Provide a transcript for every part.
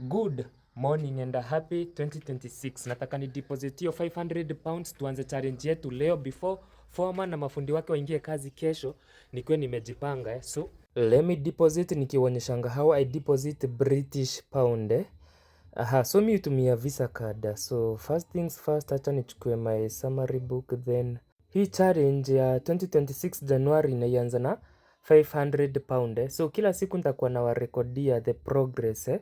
Good morning and a happy 2026. Nataka ni deposit hiyo £500 tuanze challenge yetu leo before foreman na mafundi wake waingie kazi kesho, nikuwe nimejipanga, eh. So let me deposit nikionyeshanga how I deposit British pound, eh. Aha, so mi hutumia Visa card. So first things first, acha nichukue my summary book. Then hii challenge ya 2026 January inaianza na £500, eh. So kila siku nitakuwa nawarekodia the progress, eh.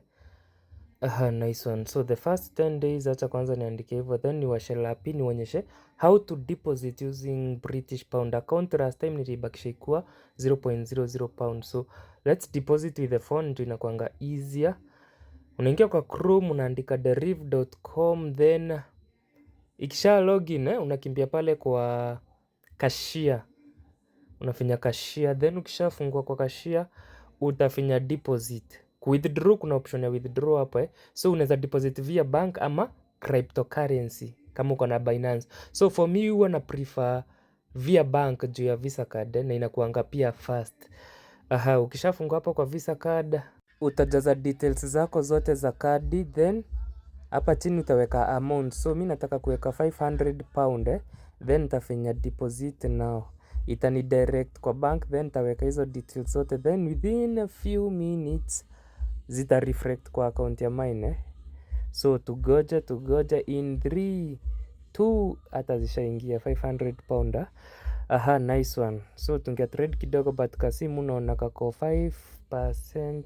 Aha, nice one. So the first 10 days, acha kwanza niandike hivyo, then niwashe lapi nionyeshe how to deposit using British pound. Account last time nilibakisha ikuwa 0.00 pound. So let's deposit with the phone ndio inakuanga easier. Unaingia kwa Chrome, unaandika deriv.com, then ikisha login, eh, unakimbia pale kwa cashier. Unafinya cashier, then ukishafungua kwa cashier utafinya deposit. Withdraw, kuna option ya withdraw hapo, eh. So unaweza deposit via bank ama cryptocurrency kama uko na Binance. So for me huwa na prefer via bank juu ya Visa card, eh, na inakuanga pia fast. Aha, ukishafungua hapo kwa Visa card utajaza details zako zote za kadi, then hapa chini utaweka amount. So mi nataka kuweka £500, eh, then nitafinya deposit now. Itani direct kwa bank, then nitaweka hizo details zote, then within a few minutes zita reflect kwa account ya mine, eh. So tugoje, tugoje, in 3 2, hata zishaingia £500, ah. Aha, nice one. So tunge trade kidogo, but kasimu naona kako 5%.